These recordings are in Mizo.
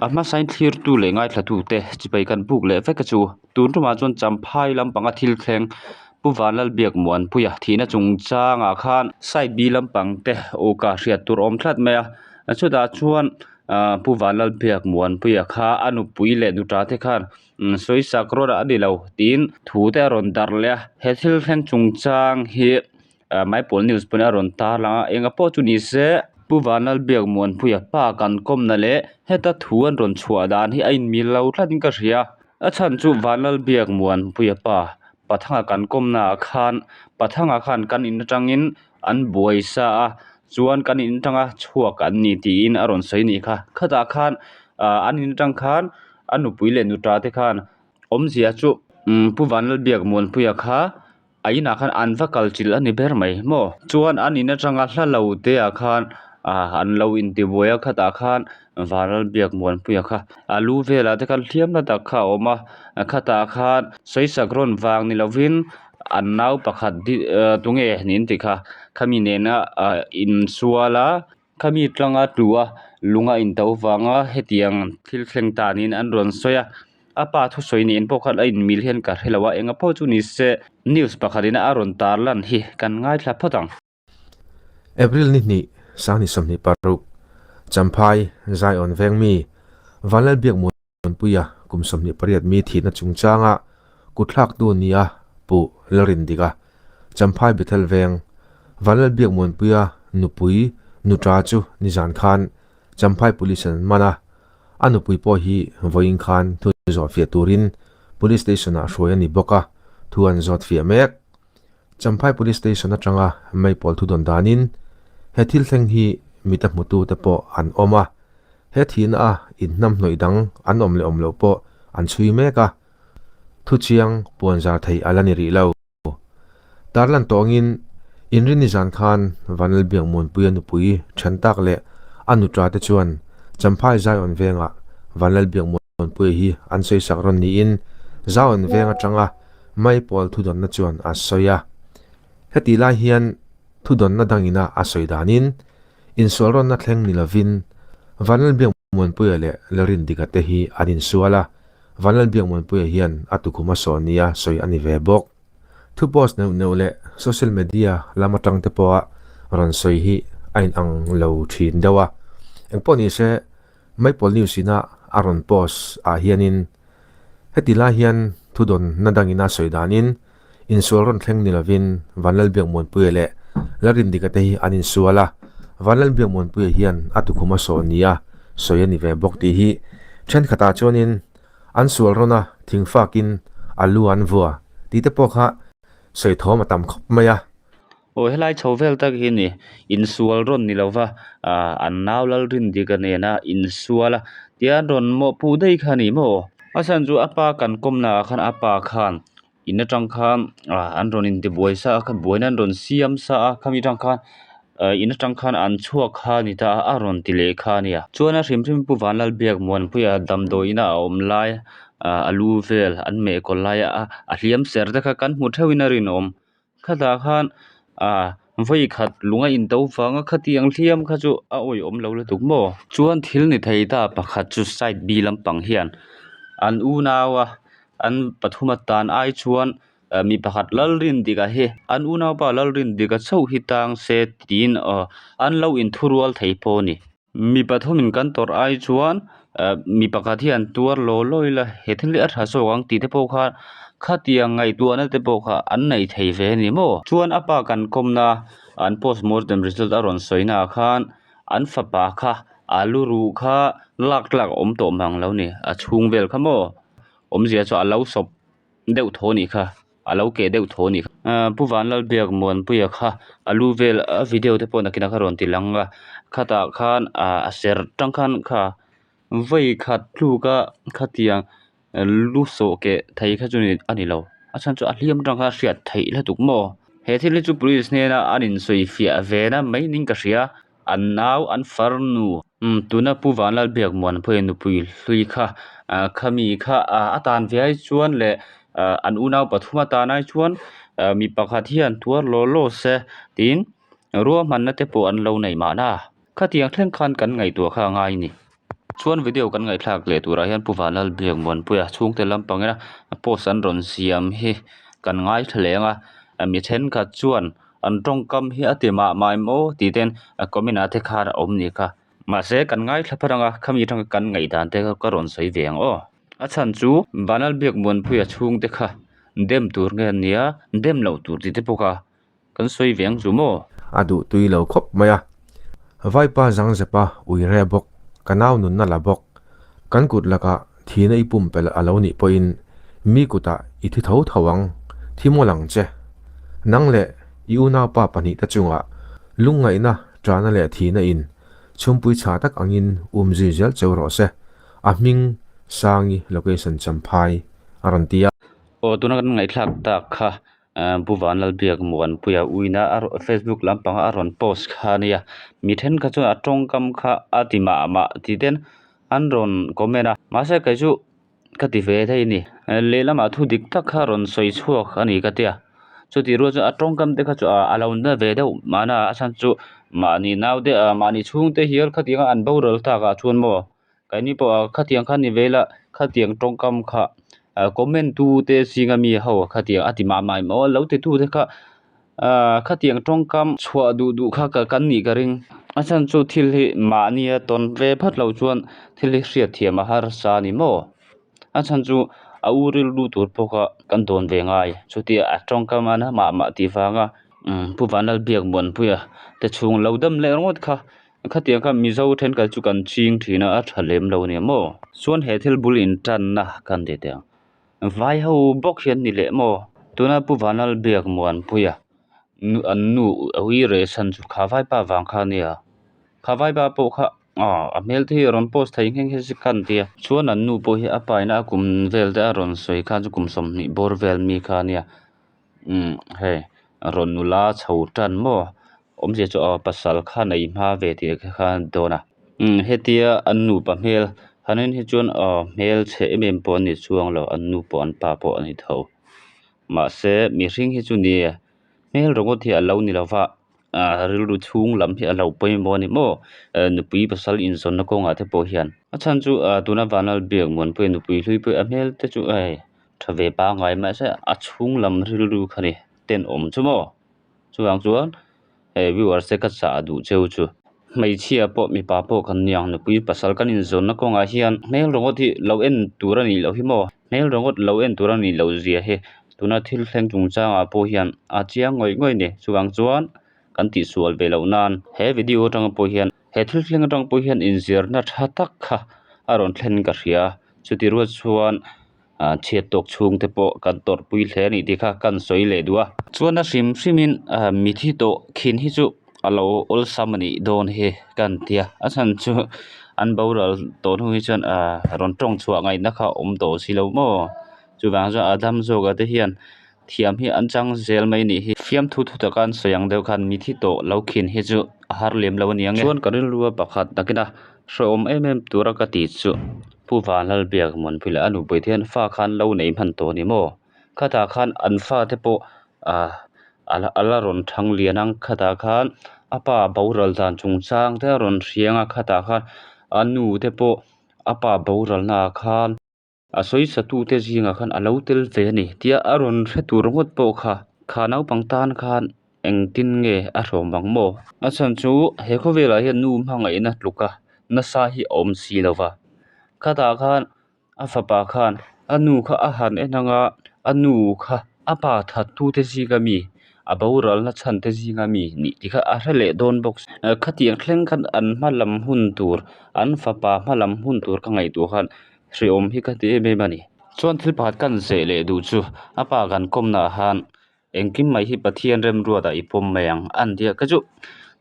A hmasain thlirtu leh ngaithlatute chipai kan buk leh vek a chu. Tun tumah chuan Champhai lampanga thil thleng Pu Vanlalbiakmuanpuia thihna chungchangah khan side B lampang te awka hriat tur a awm tlat mai a. Chutah chuan ahh Pu Vanlalbiakmuanpuia kha a nupui leh nuta te khan sawisak rawt a ni lo tiin thu te a rawn darh leh a. He thil thleng chungchang hi Maipawl news pawhin a rawn tar lang a, enga pawh chu ni se Pu Vanlalbiakmuanpuia pa kan kawmna leh heta thu an rawn chhuah dan hi a inmil lo tlatin ka hria. A chhan chu Vanlalbiakmuanpuia pa Pathanga kan kawmna ah khan Pathanga khan kan in atangin an buai sa a, chuan kan in atanga chhuak an ni tiin a rawn sawi nih kha. Khatah khan ah an in atang khan a nupui leh nuta te khan awmzia chu Pu Vanlalbiakmuanpuia kha A inah khan an va kal chilh a ni ber mai maw chuan an in atanga hla lo te ah khan ah an lo intibuai a khatah khan Vanlalbiakmuanpuia kha a lu velah te khan hliam na tak kha a awm a khatah khan sawisak rawn vang ni lovin an nau pakhat tunge niin tih kha khami nena ah insual a. Khami tlanga tlu a lung a into vanga hetiang thil thleng ta niin an rawn sawi a, a pa thusawi nen pawh khan a inmil hian ka hre lo a, enga pawh chu ni se news pakhatin a rawn tar lan hi kan ngaithla phawt ang. April ni hnih, Sangni 26, Champhai, Zion veng mi, Vanlalbiakmuan Muanpuia kum 28 mi thihna chungchanga kutthlaktu nia Pu Lalrindika, Champhai Bethel Veng, Vanlalbiak Muanpuia nupui nuṭa chu nizan khan Champhai Police an man a, a nupui pawh hi vawiin khan thu zawhfiah turin Police Station-ah hruai a ni bawk a, thu an zawtfiah mek. Champhai Police Station atanga meipawl thu dawn danin he thil thleng hi mita hmutute pawh an awm a, he thihna a inhnamhnawih dang an awm leh awm loh pawh an chhui mek a, thuchiang puan zar theih a la ni rih lo. Tarlan tawngin Inrinni zan khan Vanlalbiakmuanpuia nupui then tak leh a nuṭa te chuan Champhai Zion vengah Vanlalbiakmuanpuia hi an sawisak rawn niin Zion veng atanga Maipawl thudawnna chuan a sawi a. Hetih lai hian thudawnna dangina a sawi danin, insualrawnna thleng ni lovin Vanlalbiakmuanpuia leh Lalrindika te hi an insual a, Vanlalbiakmuanpuia hian a tukhum a sawn nia sawi a ni ve bawk. Thu post neuh neuh leh social media lam atang te pawha rawn sawi hi a inang lo thin deuh a. Engpawh nise, Maipawl News ina a rawn post ah hianin Heti lai hian thudawnna dangin a sawi danin insual rawn thleng ni lovin Vanlalbiakmuanpuia leh Lalrindika te hi an insual a, Vanlalbiakmuanpuia hian a tukhum a sawn nia sawi a ni ve bawk tih hi thenkhatah chuanin an sual rawn a, thingfakin a lu an vua tih te pawh kha sawi thawm a tam khawp mai a. Aw helai chho vel tak hi ni insual rawn ni lova ah an nau Lalrindika nena insual a tian rawn mawhpuh daih kha a ni maw a chhan chu a pa kan kawmna ah khan a pa khan in atang khan ah an rawn intibuai sa a kha buaina an rawn siam sa a khami atang khan ah in atang khan an chhuak kha a ni ta a a rawn ti leh kha a nia chuan a hrim hrim Pu Vanlalbiakmuanpuia damdawi ina a awm lai ah a lu vel an meh kaw lai a a hliam ser te kha kan hmu theuhin a rinawm. Khatah khan ah vawi khat lung a into vang a khatiang hliam kha chu a awihawm lo lutuk maw. Chuan thil ni thei ta pakhat chu side B lampang hian an unau a an pathum atan ai chuan mi pakhat Lalrindika hi an unaupa Lalrindika chauh hi tang se tiin aw an lo inthurual thei pawh a ni. Mi pathumin kan tawrh ai chuan eh mi pakhat hian tuar law law ila he thil hi a tha zawk ang tih te pawh kha khatiang ngaihtuahna te pawh kha an nei thei ve a ni maw. Chuan a pa kan kawmna an post mortem result a rawn sawi naah khan an fapa kha a lu ruh kha lak tlak a awm tawh mang lo ni a chhung vel kha maw awmzia chu a lo sawp deuh tho a nih kha. A lo keh deuh tho a nih kha. Pu Vanlalbiak Muanpuia kha a lu vel a video te pawh nakinah kha rawn ti lang a khatah khan ah a ser tang khan kha vawi khat tluk a khatiang lu sawh keh thei kha chu a ni lo a chhan chu a hliam atang khan a hriat theih lutuk maw he thil hi chu police hnena an insawi fiah ve na mai niin ka hria. An nau an farnu. Umm tuna Pu Vanlalbiakmuanpuia nupui hlui kha ah khami kha ah a tan ve ai chuan leh ah an unau pathum a tan ai chuan ah mi pakhat hian tuar law law se tiin ruahmanna te pawh an lo nei mahna. Khatiang thleng khan kan ngaihtuah kha a ngai a ni. Chuan video kan ngaihthlak leh turah hian Pu Vanlalbiak Muanpuia chhungte lampangina post an rawn siam hi kan ngaithla leh ang a, mi thenkhat chuan an tawngkam hi a ti mah mah em aw tih ten comment ah te khan a awm ni kha. Mahse kan ngaithla phar ang a, khami atanga kan ngaihdan te kha ka rawn sawi ve ang aw. A chhan chu Vanlalbiak Muanpuia chhungte kha dem tur nge an nia, dem loh tur tih te pawh kha Kan sawi ve ang chu maw? A duh tui lo khawp mai a. Vaipa zang zepa ui re bawk, ka nau nunna la bawk. Kan kut lakah thihna i pumpelh a lo nih pawhin mi kutah i thi tho tho ang, thi mawl ang che. Nang leh i unaupa pahnihte chungah lungngaihna, ṭahna leh thihna in chhumpui chhah tak angin um zui zel cheu rawh se, a hming Sangi location Champhai a rawn ti a. Aw tuna kan ngaihthlak tak kha Pu Vanlalbiak Muanpuia uina a facebook lampanga a rawn post kha a nia mi thenkhat chuan a tawngkam kha a ti mah mah tih ten an rawn comment a mahse kei chu ka ti ve thei a ni lehlamah thu dik tak kha a rawn sawi chhuak a ni ka tia chutih rual chuan a tawngkam te kha chu a lo na ve deuh mahna a chhan chu mahni nau te ah mahni chhungte hial khatianga an boral tak ah chuan maw Keini pawh ah khatiang kha ni ve ila khatiang tawngkam kha ah comment tu te zinga mi ho khatiang a ti mah mah em aw lo ti tu te kha ah khatiang tawngkam chhuah duh duh kha ka kan nih ka ring a chhan chu thil hi mahnia tawn ve phat loh chuan thil hi hriat thiam a harsa a ni maw a chhan chu a u rilru tur pawh kha kan dawn ve ngai chutia a tawngkam a na mah mah tih vanga umm Pu Vanlalbiak Muanpuia te chhung lo dam leh ringawt kha. Khatiang kha Mizo thenkhat chu kan ching thin a, a tha lem lo nia maw? Chuan he thil bul intanna kan ti teh ang. Vai ho bawk hian ni leh maw? Tuna Pu Vanlalbiak Muanpuia nu an nu ui reh chhan chu kha vaipa vang kha ania. Kha vaipa pawh kha aw a hmel te hi a rawn post thei nghe nghe se khan tia. Chuan an nu pawh hi a pa ina a kum vel te a rawn sawi khan chu kum 20 bawr vel mi kha ania. Umm hei rawn nula chho tan maw awmzia chu aw pasal kha nei hma ve tih kha a dawn a umm hetia an nupa hmel han en hi chuan aw hmel chhe em em pawh a ni chuang lo an nu pawh an pa pawh a ni tho mahse mihring hi chu ni hmel ringawt hi a lo ni lo va ah rilru chhung lam hi a lo pawimawh a ni maw nupui pasal inzawnna kawngah te pawh hian a chhan chu ah tuna Vanlalbiak Muanpuia nupui hlui pawh a hmel te chu hei. Tha ve pangngai mahse a chhung lam rilru kha ni tenawm chu maw chuvang chuan he viewers te ka chah duh cheu chu hmeichhia pawh mipa pawh kan niang nupui pasal kan inzawnna kawngah hian hmel ringawt hi lo en tur a nih loh hi maw hmel ringawt lo en tur a nih loh zia hi tuna thil thleng chungchangah pawh hian a chiang ngawih ngawih a ni chuvang chuan kan tihsual ve loh nan he video atang pawh hian he thil thleng atang pawh hian inzirna tha tak kha a rawn thlen ka hria chuti ruat chuan. Ah chhiat tawk chhung te pawh kan tawrhpui hle a nih tih kha kan sawi leh duh a. Chuan a hrim hrimin ah mithi tawh khin hi chu a lo awlsam a nih dawn hi kan tia a chhan chu an boral tawh hnu hi chuan ah rawn tawng chhuah ngaihna kha a awm tawh si lo maw chuvang chuan a dam zawk ah te hian thiam hi an chang zel mai nih hi. Fiamthu thu taka an sawi ang deuh khan mithi tawh lo khin hi chu a har lem lo a ni ang e. Chuan ka rilru a pakhat takin a hrehawm em em tura ka tih chu Pu Vanlalbiak Muanpui leh a nupui te hian fa khan lo nei hman tawh a ni maw? Khatah khan an fate pawh ah a la rawn thang lian ang khatah khan a pa boral dan chungchang te a rawn hriang a khatah khan a nu te pawh a pa boral naah khan A sawisatute zingah khan a lo tel ve a ni tia a rawn hre tur ngawt pawh kha kha naupang tan khan engtin nge a hrawm ang maw? A chhan chu he khawvelah hian nu hmangaihna tluka nasa hi a awm si lo va, khatah khan a fapa khan a nu kha a han en ang a, a nu kha a pa thattute zinga mi a boralna chhan te zinga mi nih tih kha a hre leh dawn bawk si. Khatiang thleng khan an hma lam hun tur an fapa hma lam hun tur ka ngaihtuah khan Hreawm hi ka ti em em a ni. Chuan thil pakhat kan zeh leh duh chu a pa kan kawmnaah khan engkim mai hi Pathian remruatah i pawm mai ang a ni a. Ka chu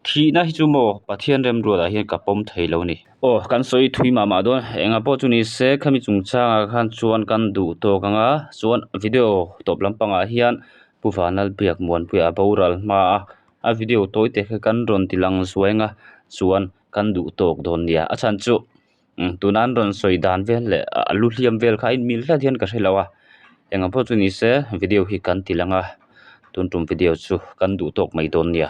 thihna hi chu maw Pathian remruatah hian ka pawm thei lo a ni. Aw kan sawi thui mah mah dawn engah pawh chu ni se khami chungchangah khan chuan kan duh tawk ang a chuan video tawp lampangah hian Pu Vanlalbiak Muanpuia a boral hma a a video tawi te kha kan rawn ti lang zuai ang a chuan kan duh tawk dawn nia a chhan chu. Tuna an rawn sawi dan vel leh a lu hliam vel kha a inmil hlat hian ka hre lo a engah pawh chu ni se video hi kan ti lang a tun tum video chu kan duh tawk mai dawn nia.